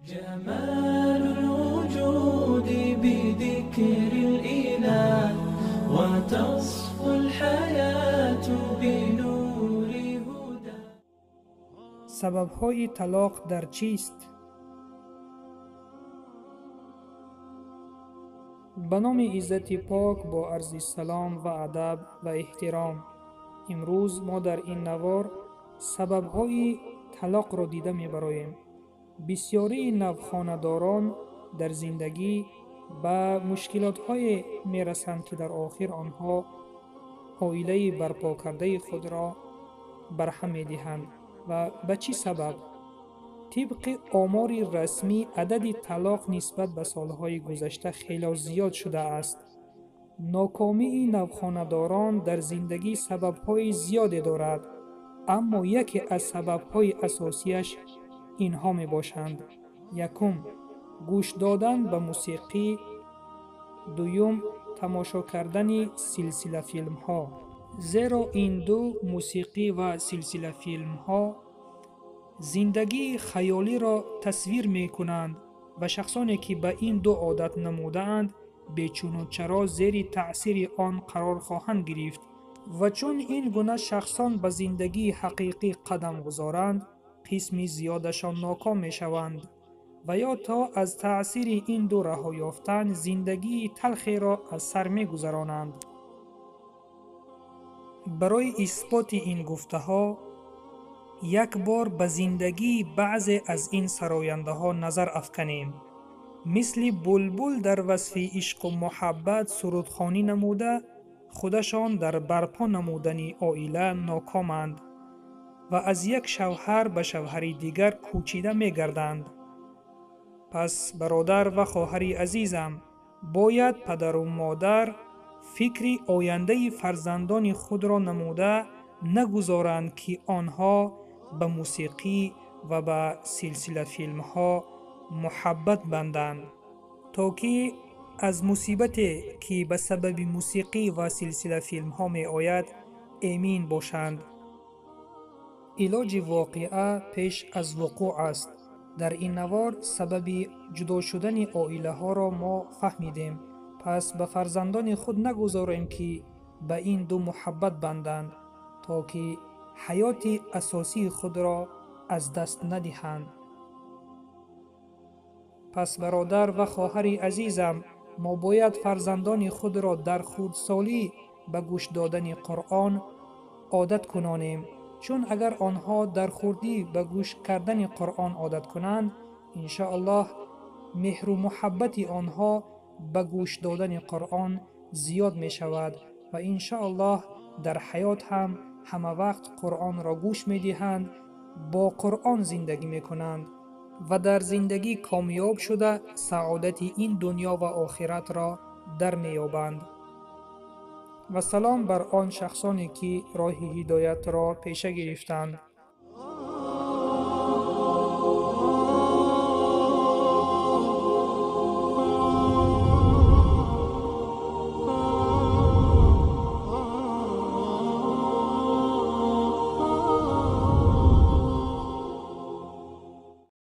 جمال الوجود بذكر الإله وتصفو الحياة بنور هدى. Сабабҳои талоқ дар чист? Ба номи Иззати Пок бо арзи салом ва адаб ва эҳтиром, имрӯз мо дар ин навор сабабҳои талоқро дида мебароем. Бисёрии навхонадорон дар зиндагӣ ба мушкилотҳое мерасанд, ки дар охир онҳо оилаи барпокардаи худро барҳам медиҳанд. Ва ба чӣ сабаб? Тибқи омори расмӣ, адади талоқ нисбат ба солҳои гузашта хело зиёд шудааст. Нокомии навхонадорон дар зиндагӣ сабабҳои зиёде дорад, аммо яке аз сабабҳои асосияш инҳо мебошанд. Якум, гӯш додан ба мусиқӣ. Дуюм, тамошо кардани силсилафилмҳо. Зеро ин ду, мусиқӣ ва силсилафилмҳо, зиндагии хаёлиро тасвир мекунанд ва шахсоне, ки ба ин ду одат намудаанд, бечуну чаро зери таъсири он қарор хоҳанд гирифт. Ва чун ин гуна шахсон ба зиндагии ҳақиқӣ қадам гузоранд, қисми зиёдашон ноком мешаванд ва ё то аз таъсири ин ду раҳо ёфтан зиндагии талхеро аз сар мегузаронанд. Барои исботи ин гуфтаҳо як бор ба зиндагии баъзе аз ин сарояндаҳо назар афканем. Мисли булбул дар васфи ишқу муҳаббат сурудхонӣ намуда, худашон дар барпо намудани оила нокоманд ва аз як шавҳар ба шавҳари дигар кӯчида мегарданд. Пас, бародар ва хоҳари азизам, бояд падару модар фикри ояндаи фарзандони худро намуда нагузоранд, ки онҳо ба мусиқӣ ва ба силсилафилмҳо муҳаббат банданд, то ки аз мусибате, ки ба сабаби мусиқӣ ва силсилафилмҳо меояд, эмин бошанд. Илоҷи воқеа пеш аз вуқӯъ аст. Дар ин навор сабаби ҷудо шудани оилаҳоро мо фаҳмидем. Пас ба фарзандони худ нагузорем, ки ба ин ду муҳаббат банданд, то ки ҳаёти асосии худро аз даст надиҳанд. Пас, бародар ва хоҳари азизам, мо бояд фарзандони худро дар хурдсолӣ ба гӯш додани Қуръон одат кунонем, чун агар онҳо дар хурдӣ ба гӯш кардани Қуръон одат кунанд, иншоаллоҳ меҳру муҳаббати онҳо ба гӯш додани Қуръон зиёд мешавад ва иншоаллоҳ дар ҳаёт ҳам ҳама вақт Қуръонро гӯш медиҳанд, бо Қуръон зиндагӣ мекунанд ва дар зиндагӣ комёб шуда саодати ин дунё ва охиратро дар меёбанд. Ва салом бар он шахсоне, ки роҳи ҳидоятро пеша гирифтанд.